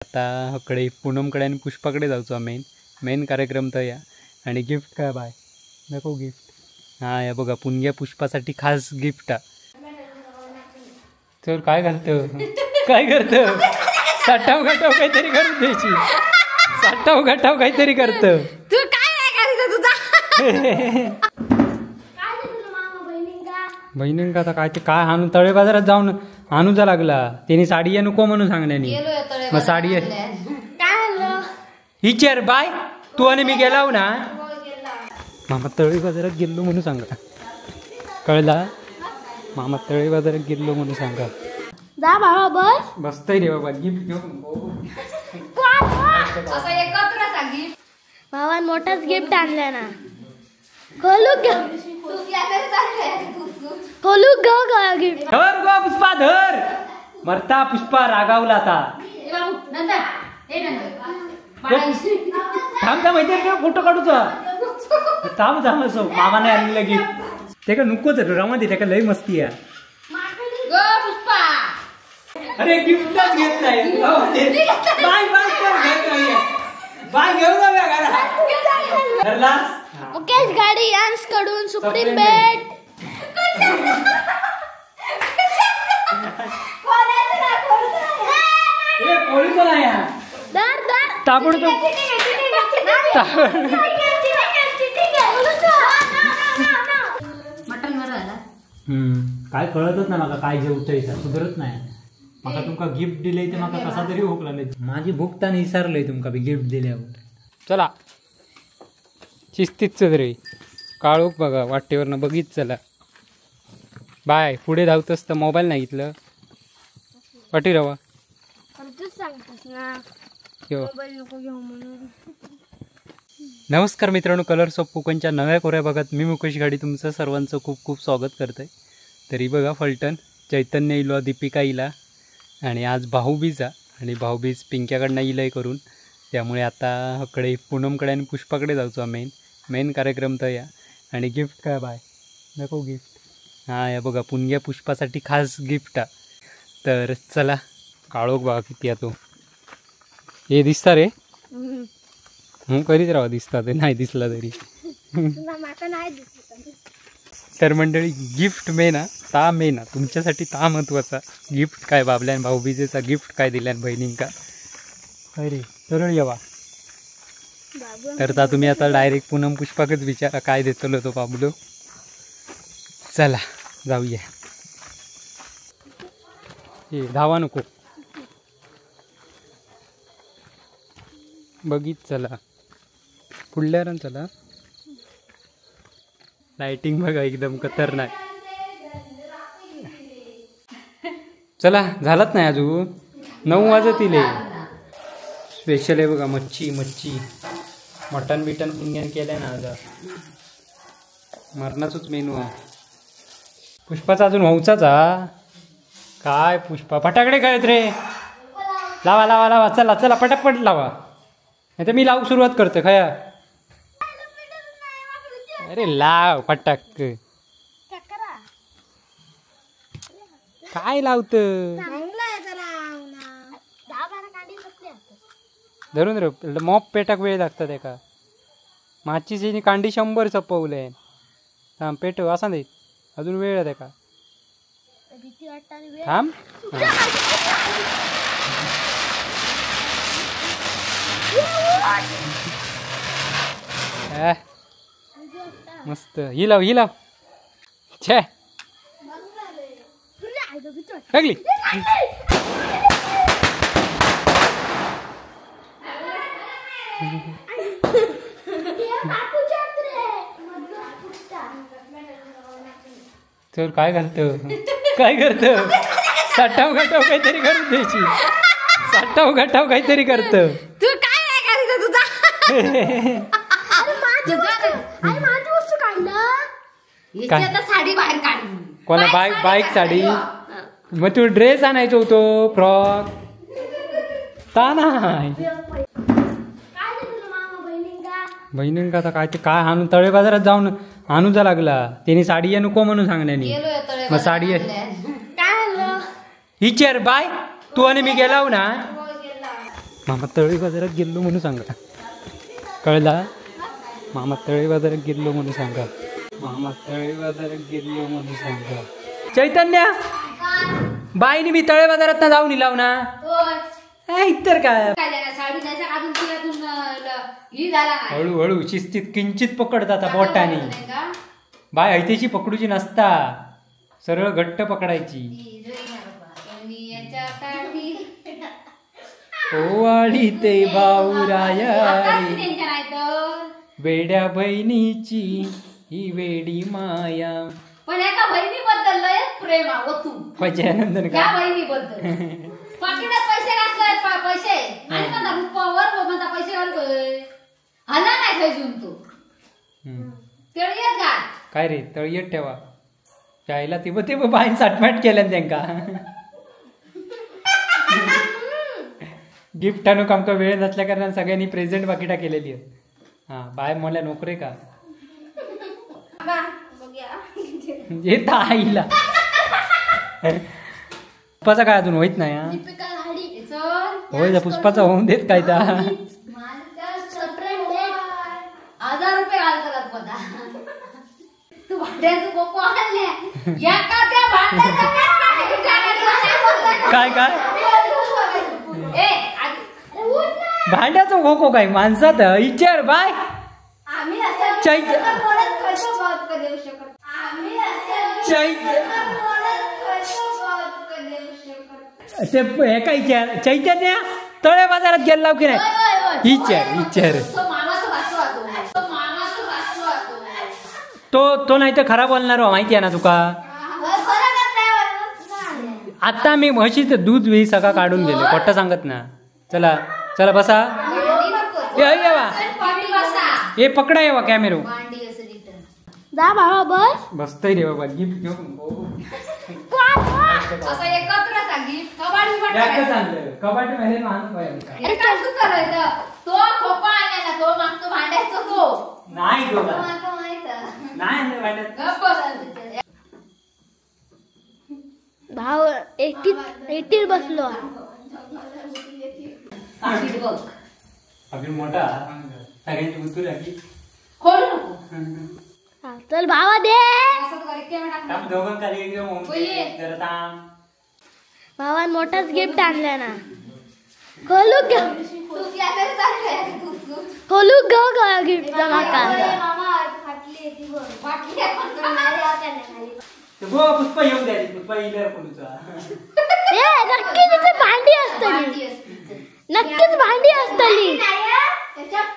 आता कडे पूनमकडे आणि पुष्पाकडे जाऊचो मेन मेन कार्यक्रम तर या. आणि गिफ्ट काय बाय नको गिफ्ट. हां या बघा पुणग्या पुष्पासाठी खास गिफ्ट. तर काय घालतं काय करतं साठाव घाटाव काहीतरी करून द्यायची. साठाव घाटाव काहीतरी करतं. तू काय नाही करायचं तुझा बहिणींका आता काय ते काय आणून तळे बाजारात जाऊन आणूचा लागला. त्याने साडी ये नको म्हणून सांगण्यानी मग साडी विचार बाय तू आणि मी गेलाव ना मामा तळे बाजारात गेलो म्हणून सांगा. कळला मामा तळे बाजारात गेलो म्हणून सांगा. जा बाबा बस बसतय रे बाबा गिफ्ट घेऊन बाबा मोठाच गिफ्ट आणला ना. खोलू खोलू ग गिफ्ट. धर गो पुष्पा धर मरता पुष्पा रागावला आता. थांब थांब माहिती फोटो काढूचा. थांब थांब असो मामा नाही आणलेलं गिफ्ट. ते का नकोच रमा दे त्याका लय मस्ती आहे. अरे गिफ्टच घेत नाही. बाय बाय घेत नाही. बाय घेऊन जाऊया घरात. मुकेश गाडी यांस कडून सुप्रीम बेट. काय कळतच ना माका काय जेवतंय सुधरत नाही. माका तुमका गिफ्ट दिले ते माका कसा तरी भूक लागली. माझी भूक तर विसरलंय तुमका गिफ्ट दिल्यावर. चला शिस्तीच रे काळोख बघा वाटेवरनं बघित चला. बाय पुढे धावतस तर मोबाईल नाही घेतलं वाटी रवा. नमस्कार मित्रांनो, कलर्स ऑफ कोकणच्या नव्या कोऱ्या भागात मी मुकेश गाडी तुमचं सर्वांचं खूप खूप स्वागत करतोय. तरी बघा फलटण चैतन्य इलो दीपिका इला आणि आज भाऊबीज आणि भाऊबीज पिंक्याकडनं इलय करून त्यामुळे आता कडे पूनमकडे आणि पुष्पाकडे जाऊचो मेन मेन कार्यक्रम तर या. आणि गिफ्ट काय बाय नको गिफ्ट. हां या बघा पुणग्या पुष्पासाठी खास गिफ्ट. तर चला काळोख बघा किती तो हे दिसता रे. हं करीत राहा दिसता ते नाही दिसला तरी. तर मंडळी गिफ्ट मेन ता मेन तुमच्यासाठी ता महत्वाचा गिफ्ट काय बाबल्यान भाऊबीजेचा गिफ्ट काय दिल्यान बहिणींका. अरे सरळ येवा. तर ता तुम्ही आता डायरेक्ट पूनम पुष्पाकच विचारा काय देतलो तो बाबलो. चला जाऊया. हे धावा नको बघित चला पुढल्या चला. लाइटिंग बघा एकदम खतरनाक. चला झालंच नाही अजून 9 वाजतील. स्पेशल आहे बघा मच्छी मच्छी मटन बिटन पुण्यान केलंय ना आज. मरणाचाच मेनू आहे. पुष्पाचा अजून व्हायचाच हा. काय पुष्पा फटाकडे काय रे. लावा लावा लावा चला चला पटापट लावा नाही तर मी लावू सुरुवात करतो खया. अरे लाव फटाक काय लावत धरून रे मॉप पेटाक वेळ लागतात एका. माचीची कांडी 100 सपवले. थांब पेटव असा नाही अजून वेळ आहे का. थांब मस्त ही लाव ही लाव. छे लागली. तर काय घालतं काय करतं साठाव घाटाव काहीतरी करून द्यायची. साठाव घाटाव काहीतरी करतं. तू काय नाही करायचं तुझा. साडी बाहेर काढ. कोणा बाईक बाईक साडी मग तू ड्रेस आणायचो होतो फ्रॉक ता नाही. बहिणींका आता काय ते काय आणून तळे बाजारात जाऊन आणूचा लागला. त्याने साडी ये नको म्हणून सांगण्यानी मग साडी विचार बाय तू आणि मी गेलाव ना. मामा तळी बाजारात गेलो म्हणून सांगा, कळला? मामा तळी बाजारात गेलो म्हणून सांगा, मामा तळी बाजारात गेलो म्हणून सांगा. चैतन्य बाईनी मी तळे बाजारात ना जाऊन इलाव ना, इतर काय हळूहळू शिस्तीत किंचित पकडतात बोटाने. बाय ऐतेची पकडूची नसता, सरळ घट्ट पकडायची. ओवाळी ते भाऊराया वेड्या बहिणीची ही वेडी माया. पण एका बहिणीबद्दल लय प्रेम आहे तू पजानंदन का बहिणीबद्दल. पाकिटात पैसे घातले पैसे आणि म्हणता रुपावर म्हणता पैसे घालतोय हला नाही खैजून तू तळयत घाल. काय रे तळयत ठेवा चायला ती ते बाईन साठमाट केल्यान त्यांका. गिफ्ट आणूक आमका वेळ नसल्या कारणान सगळ्यांनी प्रेझेंट पाकिटा केलेली आहेत. हा बाय मला नोकरी का येत आईला पुष्पाचा काय अजून होईत नाही. होय पुष्पाचा होऊन देत काय त्या 1000 रुपये घालतात बघा. तू भांड्याचं बोको आणले काय काय भांड्याचं खोको काय माणसात विचार बाय. ते हे काय विचार चैतन्य तळे बाजारात गेला की नाही विचार विचार. तो तो नाही तर खरा बोलणार हो, माहिती आहे ना तुका. आता मी म्हशीचं दूध बी सगळं काढून गेले, खोटं सांगत ना. चला चला बसा, येवा ये पकडा येवा कॅमेरो. जा बाबा बस बसतोय रे बाबा. गिफ्ट घेऊन असं एकत्र गिफ्ट कबाड कबाड मध्ये तो खोपा आणला ना तो मागतो भांड्याचा तो नाही नाही भाऊ एकटीच बसलो. अजून मोठा सगळ्यांची उतू लागली. खोलू नको. चल भावा दे. भावान मोठाच गिफ्ट आणला ना. खोलू खोलू ग गिफ्ट माका. पुष्पा येऊन द्या, पुष्पा येईल खोलूचा. नक्की तिथे भांडी असतली, नक्कीच भांडी असतली.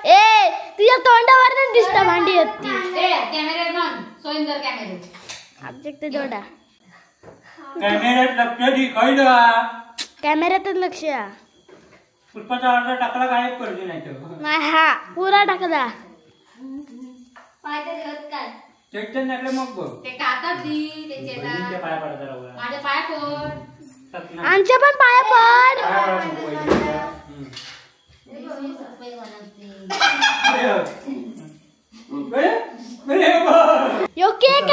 ए तुझ्या तोंडावरच दिसता भांडी होती. कॅमेरामॅन सोयंदर कॅमेरे ऑब्जेक्ट जोडा. कॅमेऱ्यात लक्ष दे, कळलं? कॅमेऱ्यातच लक्ष. पुष्पाचा ऑर्डर टाकला गायब करतो नाही तर. नाही हा पुरा टाकला. चैतन्याकडे मग बघ ते कातात दी त्याच्या पाया पडत राहू. माझ्या पाया पड, आमच्या पण पाया पड. यो केक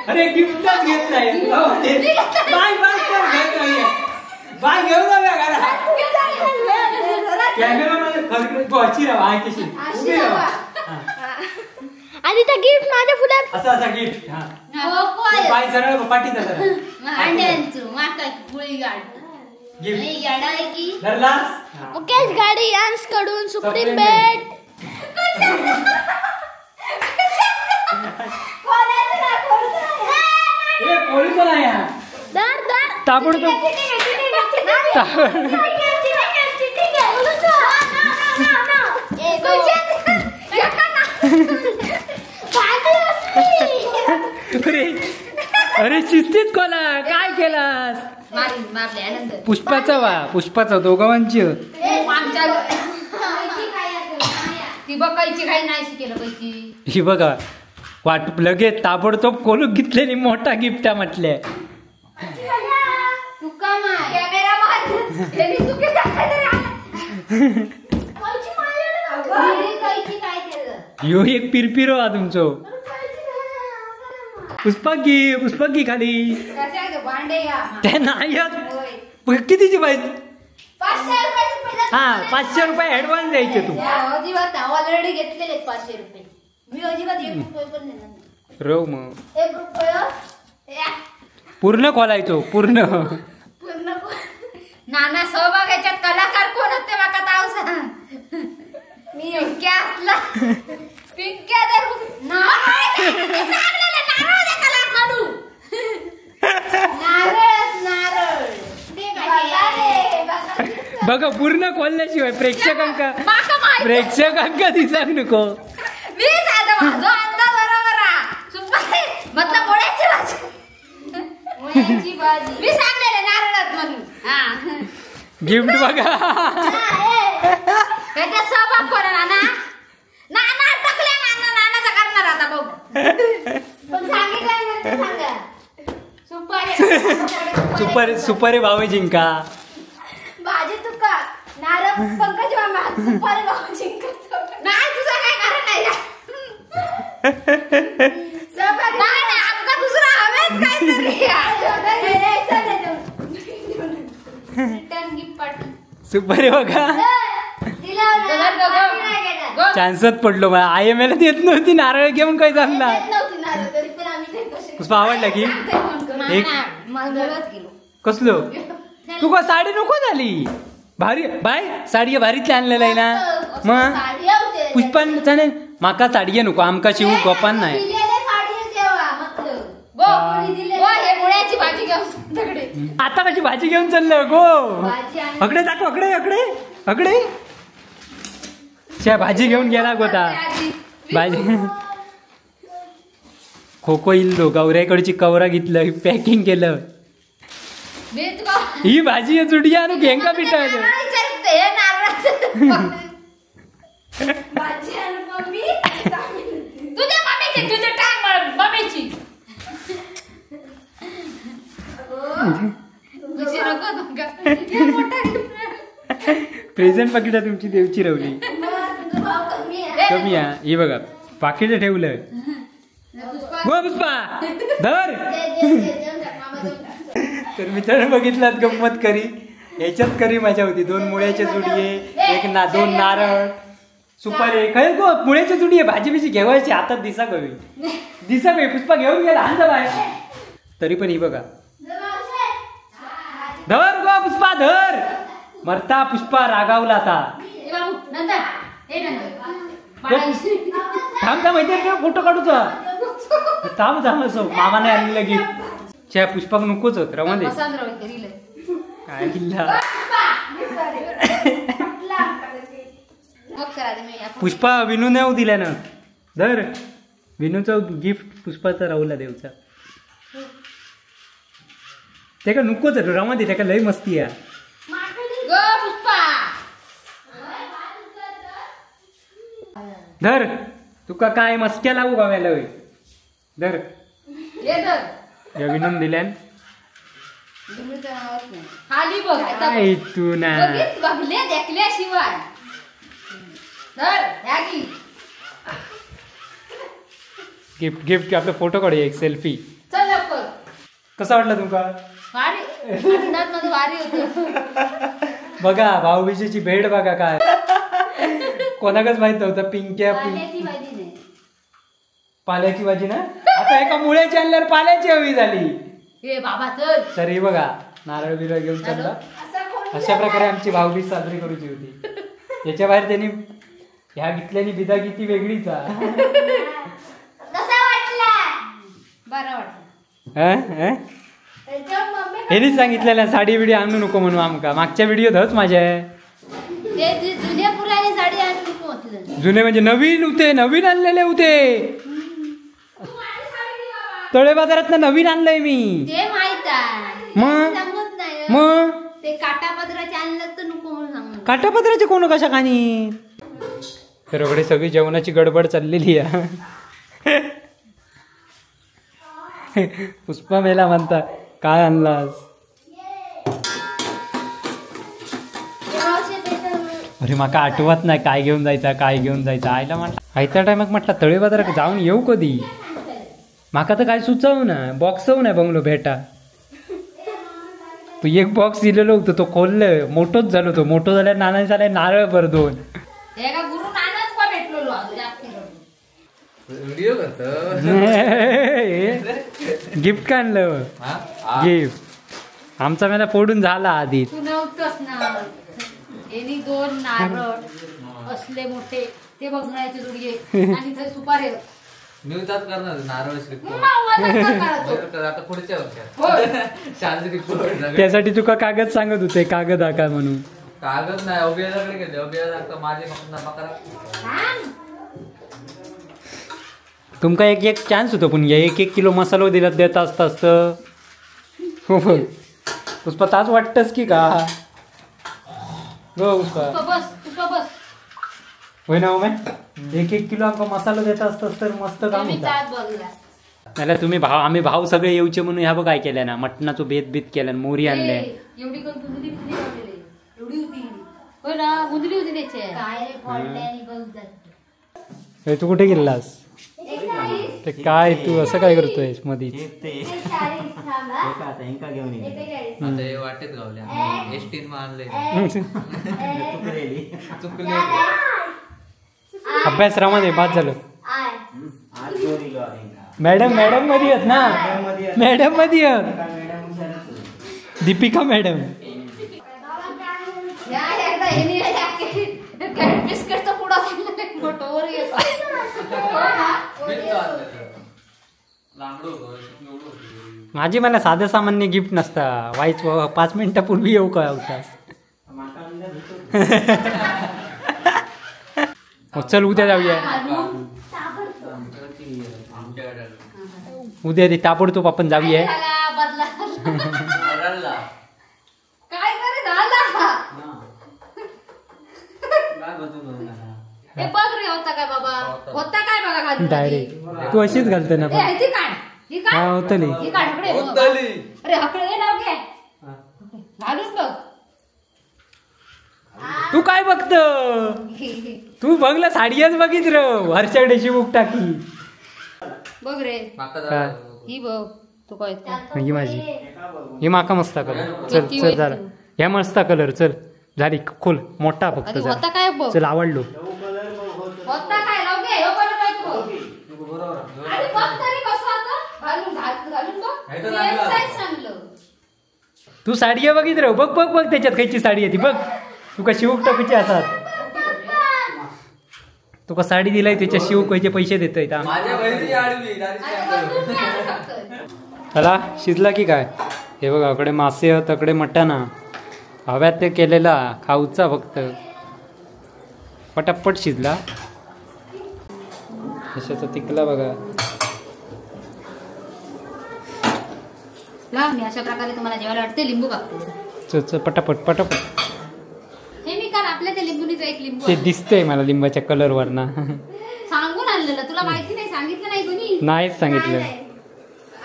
अरे गिफ्टच घेत नाही. बाय बाय घेत नाही, बाय घेऊन जाऊया घरात. कॅमेरामध्ये अशी राहा कशी उभी राहा. आणि त्या गिफ्ट माझ्या फुलात असं असं गिफ्ट. हा बाय सरळ पाठीचा जरा गिफ्ट धरलास. मुकेश गाडी यांस कडून सुप्रीम बेट. ए पोलीस नाही दर दर ताबडतोब. अरे अरे शिस्तीत कोला काय केलास? पुष्पाचा वा पुष्पाचा दोघांची ही बघा वाट लगेच ताबडतोब कोलूक घेतलेली मोठा गिफ्ट म्हटले. यो एक पिरपिरो हा तुमचो. पुष्पा की, पुष्पा की खाली ते नाही. कितीची पाहिजे? हा 500 रुपये ऍडव्हान्स द्यायचे तू. अजिबात ऑलरेडी घेतलेले 500 रुपये. मी अजिबात 1 रुपये पण देणार नाही. रव मग 1 रुपये पूर्ण खोलायचो पूर्ण पूर्ण. नाना सहभाग याच्यात कलाकार कोण होते माका ताव सांग. मी पिंक्या असला पिंक्या तर नारळ नारळ नारळ बघा पूर्ण खोलल्याशिवाय प्रेक्षकांका प्रेक्षकांका दिसाक नको. मी माझा अंदाज बरोबर सुपारी मतलब मुळ्याची भाजी, मुळ्याची भाजी मी सांगलेले नारळात म्हणून. हा गिफ्ट बघा त्याच्यात सहभाग कोण नाना नाना टाकल्या नाना नानाचा करणार आता बघ. पण सांगितलं म्हणजे सांगा. सुपारी सुपारी सुपारी भाव जिंका भाजी तुका नारळ पंकज मामा सुपारी भाव जिंका. नाही तुझं काय कारण नाही. नाही नाही आमका दुसरा हवेच काहीतरी. रिटर्न गिफ्ट पाठी सुपारी बघा. चान्सच पडलो मला. I am L देत नव्हती नारळ घेऊन काय चालला. पुष्पा आवडला की एक कसलो तू का साडी नको झाली भारी बाय साडी भारीतली आणलेलं आहे ना मग पुष्पान चालेल माका साडी नको आमका शिवू गोपान नाही. आता कशी भाजी घेऊन चाललं गो अकडे दाखव अकडे अकडे अकडे शा भाजी घेऊन गेला गोता भाजी खो खो इल्लो गौऱ्याकडची कवरा घेतलं पॅकिंग केलं. ही भाजी जुडी आणू घेंका पिठा प्रेझेंट पाकिट तुमची देवची रवली कमी आहे. हे बघा पाकिट ठेवलं गो पुष्पा धर. तर मित्रांनो बघितलात गंमत करी याच्यात करी मजा होती. 2 मुळ्याचे जुडिये एक ना 2 नारळ सुपारी खय गो मुळ्याचे जुडिये भाजी बिजी घेवायची हातात दिसा कवी दिसा कवी पुष्पा घेऊन गेला आणजा बाय. तरी पण ही बघा धर गो पुष्पा धर मरता पुष्पा रागावला आता. थांब थांब माहिती फोटो काढूचा थांब थांब असो मामा नाही आणलेलं गिफ्ट. च्या पुष्पाक नकोच होत रवा दे काय किल्ला पुष्पा विनू नाही दिल्या ना धर विनूचं गिफ्ट पुष्पाचा राहुला देवचा ते का नकोच रवा दे त्याका लय मस्ती आहे. धर तुका काय मस्क्या लागू गाव्याला धर विनून दिल्यान खाली तू ना देखल्याशिवाय गिफ्ट गिफ्ट आपला फोटो काढूया एक सेल्फी. चल लवकर. कसा वाटला तुमका? भारी भारी होतं. बघा भाऊबीजेची भेट बघा काय कोणाकच माहित नव्हतं. पिंक्या पाल्याची भाजी ना आता एका मुळ्याची आणल्यावर पाल्याची हवी झाली. हे बाबा चल. तर हे बघा नारळ बिरळ घेऊन चालला. अशा प्रकारे आमची भाऊबीज साजरी करूची होती. याच्या बाहेर त्यांनी ह्या घेतल्यानी बिदा किती वेगळीच. ह्यांनीच सांगितलेलं साडी बिडी आणू नको म्हणून आमका. मागच्या व्हिडिओ धच माझ्या जुने पुराणे साडी आणू नको. जुने म्हणजे नवीन होते, नवीन आणलेले होते तळे बाजारात नवीन आणलंय मी. ते माहित आहे मग सांगत नाही. मग ते काटापदराचे आणलं तर नको म्हणून सांगू. काटापदराचे कोण कशा खाणी. तर एवढे सगळी जेवणाची गडबड चाललेली आहे. पुष्पा मेला म्हणता काय आणलास. अरे माका आठवत नाही काय घेऊन जायचा काय घेऊन जायचा. आईला म्हटलं आयत्या टायमाक म्हटलं तळे बाजारात जाऊन येऊ कधी. माका तर काय सुचावू ना, बॉक्सव नाही बंगलो भेटा. तू एक बॉक्स दिलेलो होतो तो खोललं, मोठोच झालो तो. मोठो झाल्या नाना झाल्या नारळ भर दोन. गिफ्ट का आणलं? गिफ्ट आमचा मेला फोडून झाला आधी. तू नव्हतंस ना, दोन नारळ असले मोठे ते बघण्याचे जुडगे आणि थंय सुपारी. मी उदास करणार नारळ श्रीखंड आता पुढच्या वर्षात. त्यासाठी तुका कागद सांगत होते, कागद आका म्हणून. कागद नाही, अभियानाकडे गेले. अभियान माझे मकरा. तुमका एक एक चान्स होतो पण एक एक किलो मसालो दिला देत असत असतं. हो बघ पुष्पा ताच वाटतस की का गो पुष्पा बस पुष्पा बस होय ना. उमे एक एक किलो आमका मसालो देत असतस तर मस्त काम होता. नाहीतर तुम्ही भाव आम्ही भाव सगळे येऊचे म्हणून ह्या बघ काय केलं ना, मटणाचो बेत बीत केलं, मोरी आणले. एवढी कोण गुंदली एवढी होती होय ना, गुंदली होती त्याचे काय रे फोडले आणि बघ जात. तू कुठे गेलास ते काय तू असं काय करतोयस मधीच? वाटेत गावल्या एसटीन मारले चुकले. अभ्यास रमाने बाद झालं. मॅडम मॅडम मध्ये आहेत ना, मॅडम मध्ये आहेत दीपिका मॅडम. माझी मला साधं सामान्य गिफ्ट नसता वाईच 5 मिनिटापूर्वी येऊ काय होतास. चल उद्या जाऊया, उद्या ते ताबडतोब आपण जाऊया. डायरेक्ट तू अशीच घालते ना. हा होतली तू काय बघत? तू बघला साडियाच बघितलं हर्षाकडे शिवूक टाकी बघ रे. ही बघ तू काय ही माझी ही माका मस्त कलर. चल चल झाला ह्या मस्त कलर. चल झाली खोल मोठा फक्त झाला. चल आवडलो. तू साडी बघित रे, बघ बघ बघ त्याच्यात खायची साडी आहे ती बघ. तुका शिवूक टाकूची असतात. तुका साडी दिलाय त्याच्या शिवूक खायचे पैसे देतोय. चला शिजला की काय? हे बघा अकडे मासे आहेत, तकडे मटण हव्यात ते केलेला खाऊचा फक्त. पटापट शिजला. कशाचा तिकला बघा. अशा प्रकारे तुम्हाला जेवायला वाटते लिंबू कापते. चल पटापट पटापट. हे मी काल आपल्या त्या लिंबूनीचा एक लिंबू ते दिसतंय मला लिंबाच्या कलर वर ना. सांगून आणलेलं तुला माहिती नाही, सांगितलं नाही कोणी? नाहीच सांगितलं.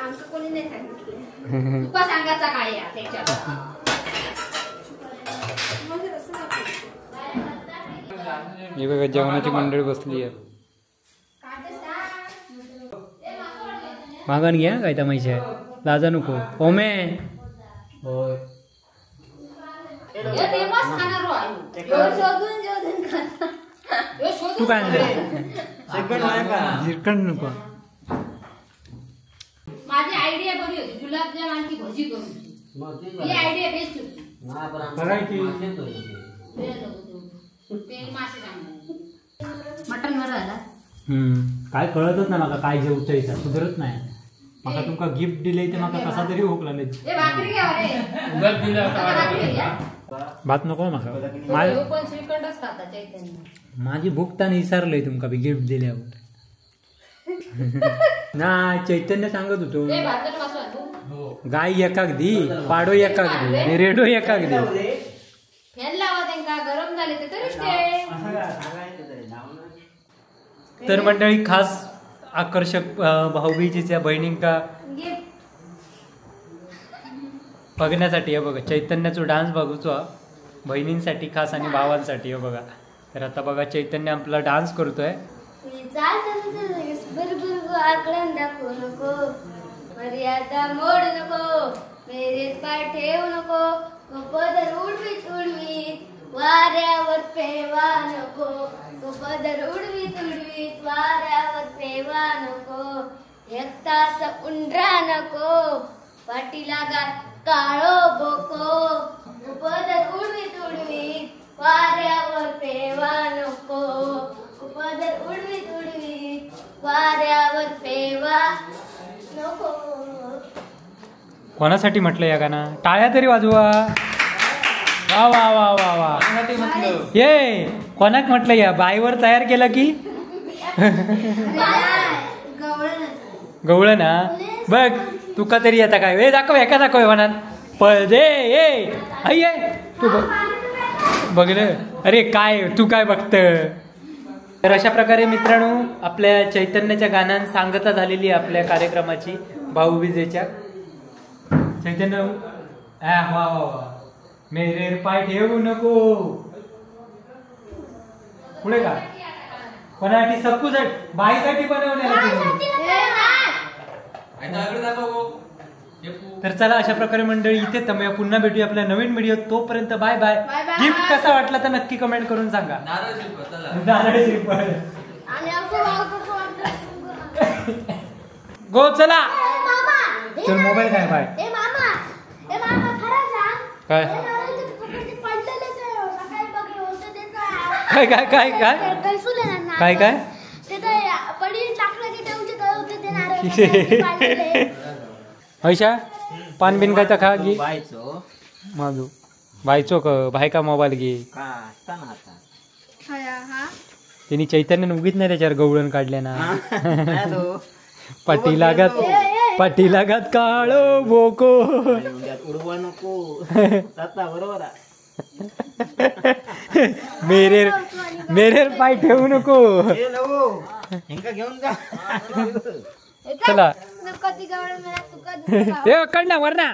आमचं कोणी नाही सांगितलं. तुका सांगायचा काय त्याच्यात? हे बघा जेवणाची मंडळी बसली आहे. मागण घ्या काय तमाशा आहे, लाजा नको. ओमे तू काय आणलं? श्रीखंड नको. माझी आयडिया बरी होती, गुलाबजाम आणखी भजी करूची. ही आयडिया बेस्ट होती. मटन बरं झाला. काय कळतच ना मला काय जेवतोय सुधरत नाही. माका तुमका गिफ्ट दिले ते माका कसा तरी भूक लागली. भात नको माका. माझी भूक तान विसरलोय तुमका बी गिफ्ट दिल्यावर. ना चैतन्य सांगत होतो गाय एकाक दी, पाडो एकाक दी आणि रेडो एकाक दी. फॅन लावा त्यांका गरम झाले ते तरी. तर मंडळी खास आकर्षक भाऊबीजीच्या बहिणींका बघण्यासाठी हे बघा चैतन्याचा डान्स बघूचो बहिणींसाठी खास आणि भावांसाठी हे बघा. तर आता बघा चैतन्य आपला डान्स करतोय. चाल आकडन दाखवू नको, मर्यादा मोड नको, मेरेत पाय ठेवू नको, पदर उडवीत उडवीत वाऱ्यावर पेवा नको, पदर उडवीत उडवीत वाऱ्यावर पेवा नको, एक तास उंडरा नको, पाठी लागा काळो बोको, पदर उडवीत उडवीत वाऱ्यावर पेवा नको, पदर उडवीत उडवीत वाऱ्यावर पेवा नको. कोणासाठी म्हटलं या गाणं? टाळ्या तरी वाजवा. वा वा वा वा वा. ये कोणाक म्हटलं या बाईवर तयार केलं की गवळ ना बघ तुका तरी आता काय ए दाखव एका दाखव म्हणाल पळ दे ए आई तू बघ बघलं अरे काय तू काय बघत. तर अशा प्रकारे मित्रांनो आपल्या चैतन्याच्या गाण्यात सांगता झालेली आपल्या कार्यक्रमाची भाऊबीजेच्या. चैतन्य वा वा वा मेरे पाय ठेवू नको पुढे का कोणासाठी सक्कूसाठी बाईसाठी बनवले. तर चला अशा प्रकारे मंडळी इथे थांबूया, पुन्हा भेटूया आपल्या नवीन व्हिडिओ. तोपर्यंत बाय बाय. गिफ्ट कसा वाटला तर नक्की कमेंट करून सांगा. नारळ श्रीफळ गो चला चल मोबाईल काय बाय काय काय काय काय काय काय काय ऐशा पान बिन काय तर खा गी माझू बायचो क भाई का मोबाईल घे. तिने चैतन्य उगीच नाही त्याच्यावर गवळण काढले ना. पाठी लागत पाठी लागत काळो बोको उडवा नको बरोबर. मेरे मेरे पाय ठेवू नको. घेऊन जा चला कडना वर ना.